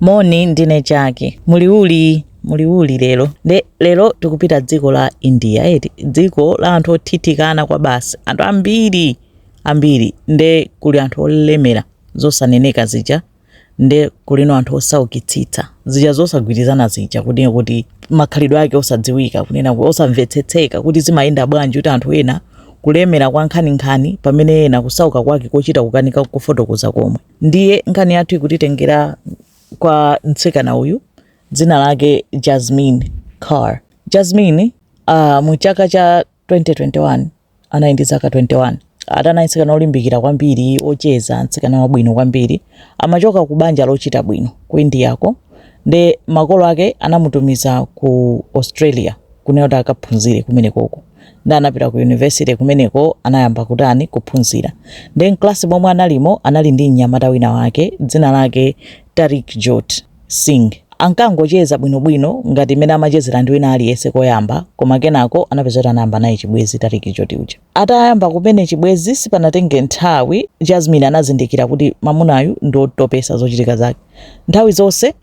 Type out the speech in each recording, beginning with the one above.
Moni, ndine Chake. Muliuli muliuli lero nde lero tikupita dziko la India eti, dziko la anthu othithikana kwa basi, anthu ambiri ambiri. Nde kuli anthu olemera zosaneneka zija, nde kulino anthu osaukitsitsa zija zosagwirizana zija, kuti makhalidwe ake osadziwika, kunena osamvetsetseka kuti zimayenda bwanji kuti anthu ena kulemera kwa nkhaninkhani pamene ena kusauka kwake kochita kukanika kufotokoza komwe. Ndiye nkhani yathu ikutitengera kwa mtsikana uyu, dzina lake Jasmine Kaur. Jasmine mu chaka cha 2021 anali ndi zaka 21. Anali mtsikana olimbikira kwambiri, ocheza, mtsikana wabwino kwambiri. Amachoka ku banja lochita bwino ku Indiako, nde makolo ake anamutumiza ku Australia kunena kuti akaphunzire kumenekoko. Nde anapita ku university kumeneko, anayamba kutani, kuphunzira. Nde mklasi momwe analimo anali ndi mnyamata wina wake dzina lake Tarik Jot Singh. Ankangocheza bwinobwino ngati mmene amachezera ndi wina aliyense koyamba, koma kenako anapeza kuti anayamba naye chibwezi Tarik Jot uja. Atayamba kumene chibwezi, sipanatenge nthawi Jasmine anazindikira kuti mamunayu ndi otopesa zochitika zake. Nthawi zonse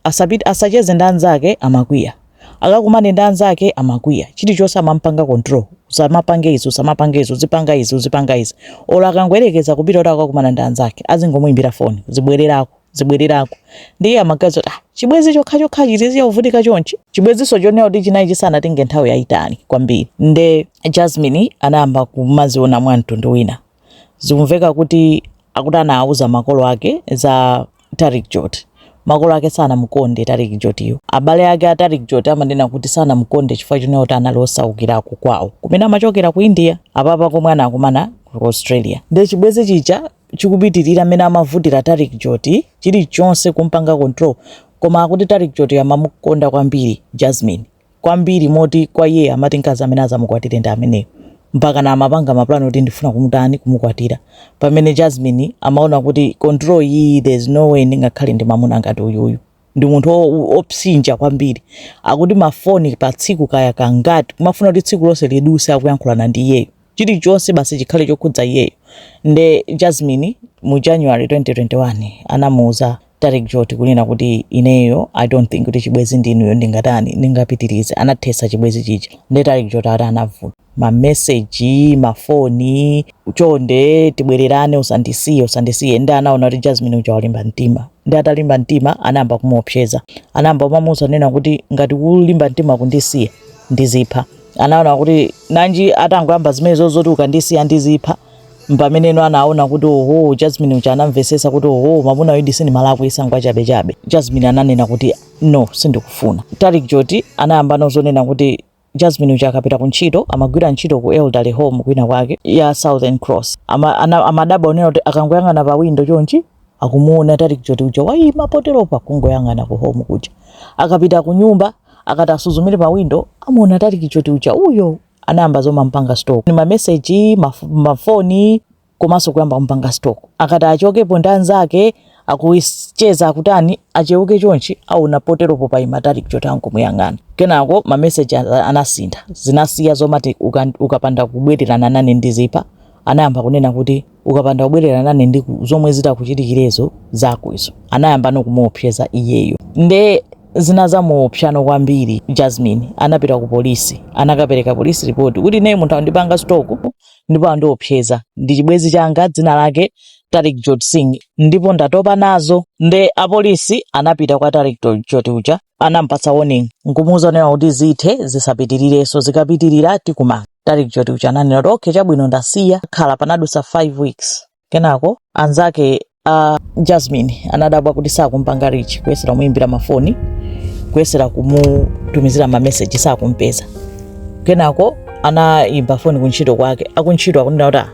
asacheze ndi anzake amakwiya, akakumane ndi anzake amakwiya, chilichonse amampanga control: usamapange izi, usamapange izi, uzipanga izi, uzipanga izi. Olo akangoyerekeza kupita kuti akakumana ndi anzake, azingomuyimbira foni, zibwererako, zibwererako. Ndiye amaganiza kuti, ah, chibwezi chokhachokhachi tiziyakuvutika chonchi? Chibwezinso chonena kuti chinali chisanatenge nthawi yayitali kwambiri. Nde Jasmine anayamba kumaziona mwa mtundu wina. Zikumveka kuti akuti anawuza makolo ake za Tarik Jot. Makolo ake sanamukonde Tarik Jotiyo. Abale ake a Tarik Jot amanena kuti sanamukonde chifukwa chonena kuti anali osaukirako kwawo kumene amachokera ku India, apapa komwe anakumana ku Australia. Nde chibwezi chija chikupitirira, mmene amavutira Tarik Jot, chilichonse kumpanga control. Koma akuti Tarik Jot amamukonda kwambiri Jasmine, kwambiri, moti kwa iye amati mkazi amene azamukwatire ndi ameneyo, mpaka na amapanga mapulani kuti ndifuna kumutani, kumukwatira. Pamene Jasmine amaona kuti control iyi, there's no way ndingakhale ndi mamuna ngati uyuyu, ndi munthu opsinja kwambiri. Akuti mafoni pa tsiku kaya kangati, kumafuna kuti tsiku lonse liduse akuyankhulana ndi iyeyo, chilichonse basi chikhale chokhudza iyeyo. Nde Jasmine mu January 2021 anamuuza Tarik Jot kunena kuti, ineyo I don't think kuti chibwezi ndinuyo ndingatani, ndingapitirize. Anathesa chibwezi chija. Nde Tarik Jot ati anavuta mameseji, mafoni, chonde tibwererane, usandisiye, usandisiye. Ndi anaona kuti Jasmine uja walimba mtima. Ndi atalimba mtima anayamba kumuopseza, anayamba kumamuuza nena kuti, ngati kulimba mtima kundisiya, ndizipha. Anaona kuti nanji atangoyamba zimenezo zoti ukandisiya ndizipha, mpameneno anaona kuti oho, Jasmine uja anamvesesa kuti oho, mamuna uyu sindimalakwisa, ngwachabechabe. Jasmine ananena kuti no, sindikufuna. Tarik Joti anayamba nozonena kuti Jasmine uja akapita ku ntchito, amagwira ntchito ku elderly home kwina kwake ya Southern Cross, amadabwa onena kuti akangoyang'ana pa window chonchi akumuona Tarik Joti uja wayima poteropa kungoyang'ana ku home kuja. Akapita ku nyumba, akati asuzumire pa window, amuona Tarik Joti uja uyo. Anayamba zomampanga stalk, ni mameseji, mafoni, komanso kuyamba kumpanga stalk. Akati achokepo ndi anzake akucheza, akutani, acheuke chonchi, aona poteropo paima Tarik Joti angomuyang'ana. Kenako mameseji anasintha, zinasiya zomati ukapanda kubwererana nane ndizipha. Anayamba kunena kuti ukapanda kubwerera nane ndi zomwe zitakuchitikirezo zako izo. Anayamba nokumuopseza iyeyo. Nde zinazamuopsano kwambiri Jasmine, anapita ku polisi, anakapereka police report kuti ine munthu andipanga stalk ndipo andiopseza, ndi chibwezi changa dzina lake Tarik Jot Singh, ndipo ndatopa nazo. Nde apolisi anapita kwa Tarik Jot uja, anampatsa warning nkumuuza kunena kuti zithe, zisapitirirenso, zikapitirira tikumanga. Tarik Jot uja ananena kuti okay, chabwino, ndasiya. Khala panadusa 5 weeks, kenako anzake a Jasmine anadabwa kuti sakumpanga reach, kuyesera kumuimbira mafoni, kuyesera kumutumizira mameseji, sakumpeza. Kenako anayimba foni kuntchito kwake. Akuntchito akunena kuti, ah,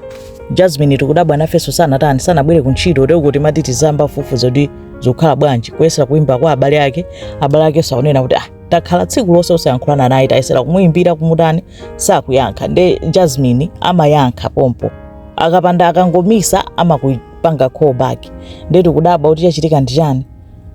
Jasmine tikudabwa nafenso, sanatani, sanabwere kuntchito lero, kuti mati tizamba fufuza kuti zikukhala bwanji. Kuyesera kuimba kwa abale ake, abale ake sakunena kuti, ah, takhala tsiku lonse osayankhulana naye, tayesera kumuimbira, kumutani, sakuyankha. Nde Jasmine amayankha pompo, akapanda akangomisa amakupanga call back, nde tikudabwa kuti chachitika ndi chani.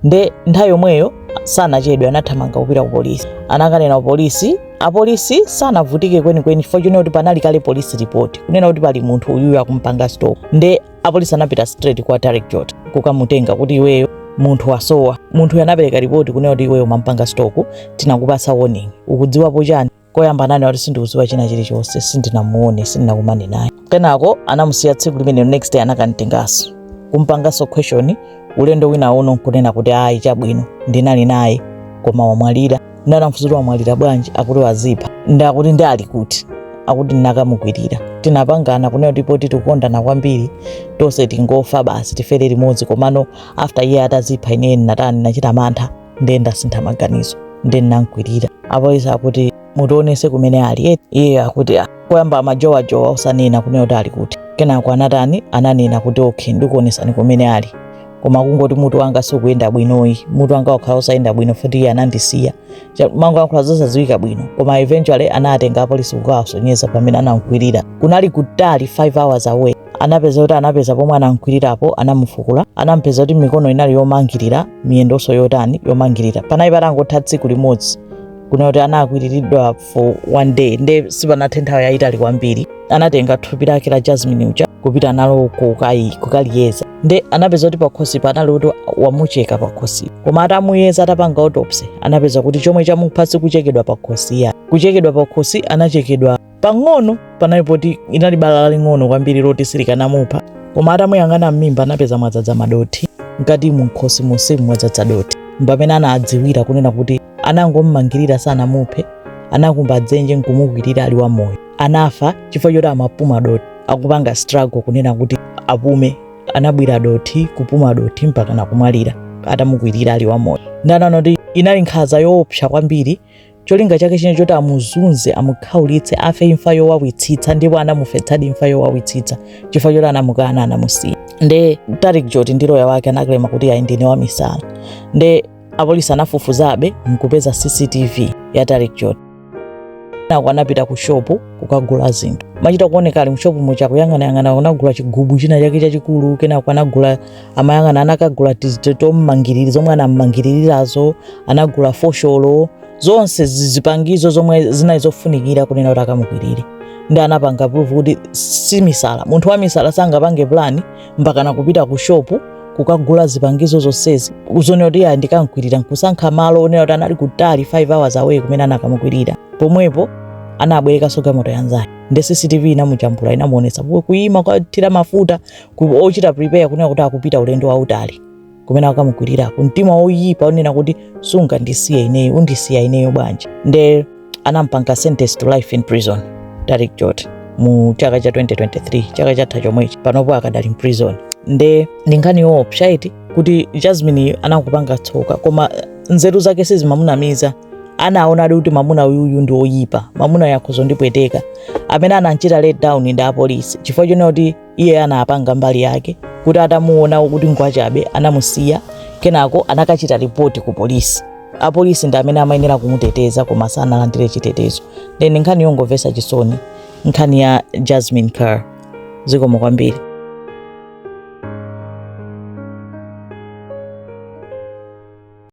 Nde nthawi yomweyo sanachedwe, anathamanga kupita ku polisi. Anakanena ku polisi, apolisi sanavutike kwenikweni chifukwa chonena kuti panali kale police report kunena kuti pali munthu uyuyu akumpanga stalk. Nde apolisi anapita straight kwa Tarik Jot kukamutenga kuti iweyo Munthu wasowa. Munthu anapereka ripoti kunena kuti iweyo umampanga stalk, tinakupasa warning, ukudziwapo chani? Koyamba ananena kuti sindikudziwa china chilichonse, sindinamuone, sindinakumane naye. Kenako anamusiya tsiku limenelo. Next day anakamtenganso, kumpanganso question. Ulendo wina uno nkunena kuti ayi, chabwino, ndinali naye koma wamwalira. Ndanamufunsa kuti wamwalira bwanji? Akuti wazipha. Ndakuti ndi ali kuti? Akuti ndinakamukwirira, tinapangana kunena kuti poti tikukondana kwambiri tonse tingofa basi, tifere limodzi. Komano after iye atazipha, ine natani? Nachita mantha, ndiye ndasintha maganizo, ndiye ndinamkwirira. Apolisi akuti mutionese kumene ali. Iye akuti ah, koyamba amajowajowa osanena kunena kuti ali kuti. Kenako anatani? Ananena kuti okay, ndikuonesani kumene ali, koma kungoti mutu wanga sukuyenda bwinoyi, mutu wanga wakhala osayenda bwino futi iye anandisiya. Mangoyankhula zosadziwika bwino, koma eventually anatenga apolisi kukawasonyeza pamene anamkwirira. Kunali kutali, 5 hours away. Anapeza kuti anapeza pomwe anamkwirirapo, anamufukula, anampeza kuti mikono inali yomangirira, miyendonso yotani? Yomangirira. Panali patangotha tsiku limodzi kuna kuti anakwiriridwa for one day, nde sipanathe nthawi yayitali kwambiri. Anatenga thupi lake la Jasmine uja kupita nalo kukaliyeza, nde anapeza kuti pakhosi panali kuti wamucheka pakhosi. Koma atamuyeza, atapanga autopsy, anapeza kuti chomwe chamupha sikuchekedwa pakhosi ya kuchekedwa pakhosi, anachekedwa pang'ono, panali poti inali bala laling'ono kwambiri loti silikanamupha. Koma atamuyang'ana m'mimba, anapeza mwadzadza madothi mkati, mu nkhosi munsimu mwadzadza dothi. Pamene anadziwira kunena kuti anangommangirira, sanamuphe, anakumba dzenje nkumukwirira ali wamoyo. Anafa chifukwa choti amapuma dothi, akupanga struggle kunena kuti apume, anabwira dothi, kupuma dothi mpaka nakumwalira atamukwirira ali wamoyo. Ndanaona kuti inali nkhanza yoopsa kwambiri. Cholinga chake chine choti amuzunze, amukhaulitse, afe imfa yowawitsitsa, ndipo anamufetsadi imfa yowawitsitsa chifukwa choti anamukana, anamusiya. Nde Tarek Joti ndi loya wake anaklema kuti ayi, ndine wamisala. Nde apolisi anafufuzabe nkupeza CCTV ya Tarek Joti. Nako anapita ku shopu kukagula zinthu, machita kuoneka ali mshopu mucha kuyang'anayang'ana, anagula chigubu china chake chachikulu. Kenako anagula, amayang'ana, anakagula tommangiriri zomwe anammangirirazo, anagula fosholo, zonse zipangizo zomwe zinali zofunikira kunena kuti akamukwirire. Ndi anapanga proof kuti si misala. Munthu wa misala sangapange plan mpaka nakupita ku shopu kukagula zipangizo zonsezi zonena kuti ya ndikankwirira, nkusankha malo onena kuti anali kutali, 5 hours away, kumene anakamukwirira. Pomwepo anabwerekanso galimoto yanzake, ndi CCTV inamujambula, inamuonetsa kuyima kwathira mafuta, ochita prepare kunena kuti akupita ulendo wautali kumene akamukwirirako. Mtima woyipa onena kuti sungandisiye ineyo, undisiya ineyo bwanji? Nde anampanga sentence to life in prison Tarek Jot mu chaka cha 2023, chaka chatha chomwechi. Panopo akadali mprison. Nde ndi nkhani yoopsa iti kuti Jasmine anakupanga tsoka, koma nzeru zake sizimamunamiza. Anaonadi kuti mamuna uyuyu ndi oyipa, mamuna yakhoza ndipweteka. Amene anamchita let down ndi apolisi, chifukwa chonena kuti iye anapanga mbali yake kuti atamuona kuti ngwachabe anamusiya, kenako anakachita ripoti ku polisi. Apolisi ndi amene amayenera kumuteteza, koma sanalandire chitetezo. Then nkhani yongomvetsa chisoni, nkhani ya Jasmine Kerr. Zikomo kwambiri.